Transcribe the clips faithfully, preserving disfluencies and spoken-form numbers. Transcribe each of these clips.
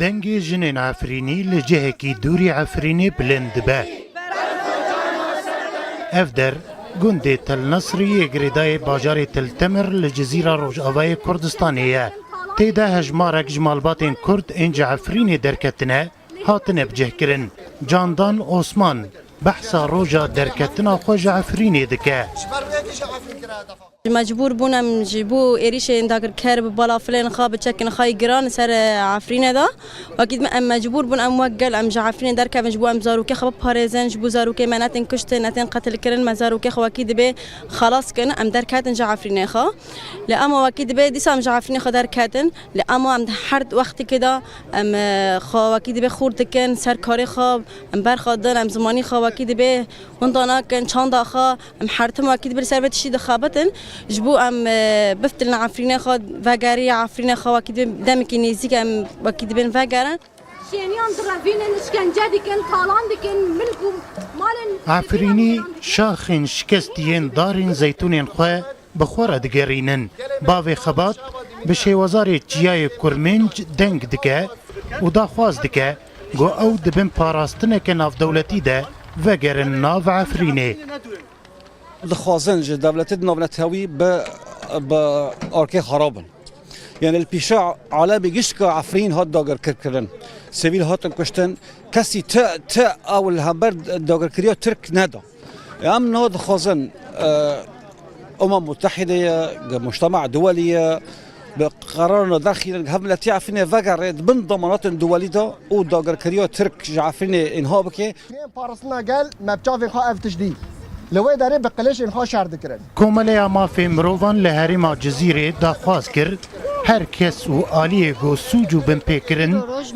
Dengê jinên Efrînî li cihekî dûrî Efrînê bilind dibe. Ev der, gundê Tel Nesrî yê girêdayê bajarê Tel Temir li Cizîra Rojavayê Kurdistanê ye. Tê de hejmarek ji malbatên Kurd ên ji Efrînê derketine, hatine bicihkirin. Candan Osman behsa roja derketina xwe ji Efrînê dike. Mecbûr bûn em ji bo êrîşên dagirker bi balafirên xwe, bi çekên xwe yê giran li ser, e, Efrînê de. Wekî dibê em mecbûr bûn em wek gel em ji Efrînê derkevin ji bo em zarokê xwe biparêzin, ji bo zarokê me netên kuştin, netên qetilkirin, me zarokê xwe wekî dibê xelas kin, em derketin ji Efrînê xwe. Lê ema wekî dibê dîsa em ji Efrînê xwe derketin, lê ema em di her wextîkê de em, e, xwe wekî dibê xûr dikin, ser karê xwe em berxwe din, em zimanî xwe wekî dibê winda nakin, çanda xwe, em her tim wekî dibê li ser vê tiştî dixebitin, ji bo em, e, biftilin Efrînê xwe, vegerî Efrînê xwe wekî dibê demekî nêzîk em wekî dibên vegerin. Şêniyan direvînin, şkence dikin, talan dikin, milk û malên Efrînî şaxên şikestî yên darên zeytûnên xwe bi xwe re digerînin. Bavê Xebat bi şêwazarê Çiyayê Kurmênc deng dike û daxwaz dike ku ew di bin parastineke navdewletî de vegerin nav Efrînê. Dixwazin ji dewletê di navnetewî bi, bi arkê xerab in. Yani li pîşa alemê gişka Efrîn hat dagirkirkirin. Sivîl hatin kuştin. Kesî ti, ti ew li hember dagirkiriya Tirk neda. Em niha dixwazin, e, Umem Mutehîde ye, ge Mujtema Duwelî ye, bi qerarna derxînin, hev miletî Efrînê vegere, di bin damanatên duwelî de û dagirkiriya Tirk ji Efrînê înha bike. Em parastina gel, me bi çavên xwe ev tişt dî. Li wê derê bi qilêşên xwe şer dikirin. Komeleya Mafê Mirovan li herêma Cizîrê daxwaz kir, her kes û aliyê ku sûc û binpêkirin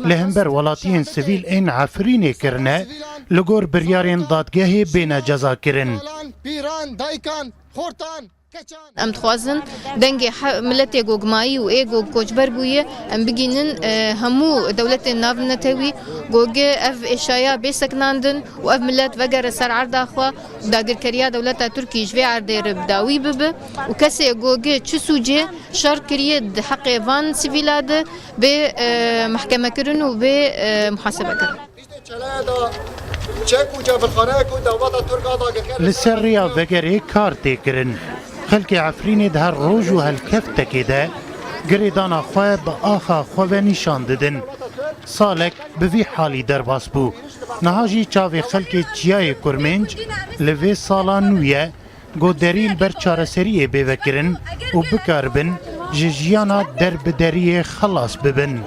li hember welatiyên sivîl ên Efrînê kirine, li gor biryarên dadgehê bêne cezakirin. Pîran, daykan, xortan, keçan. Em dixwazin dengê he-, miletê ku gimayî û ê ku koçber bûye, em bigînin, e, hemû dewletên navnetewî ku gi ev êşaya bê sekinandin û ev milet vegere ser erda xwe, dagirkeriya dewleta Tirkî ji vê erdê re bi dawî bibe û kesê ku gi çi sûcê şer kiriye di heqê van sivîla de bê, e, mehkemekirin û bê, e, muhasebekirin. Li ser rêya vegerê kar tê kirin. Xelkê Efrînê di her roj û helkeftekê de girêdana xwe bi axa xwe ve nîşan didin. Salek bi vî halî derbas bû. Niha jî çavê xelkê Çiyayê Kurmênc li vê sala nû ye, ku derî li ber çareseriyê bê vekirin û bikaribin ji jiyana derbideriyê xelas bibin.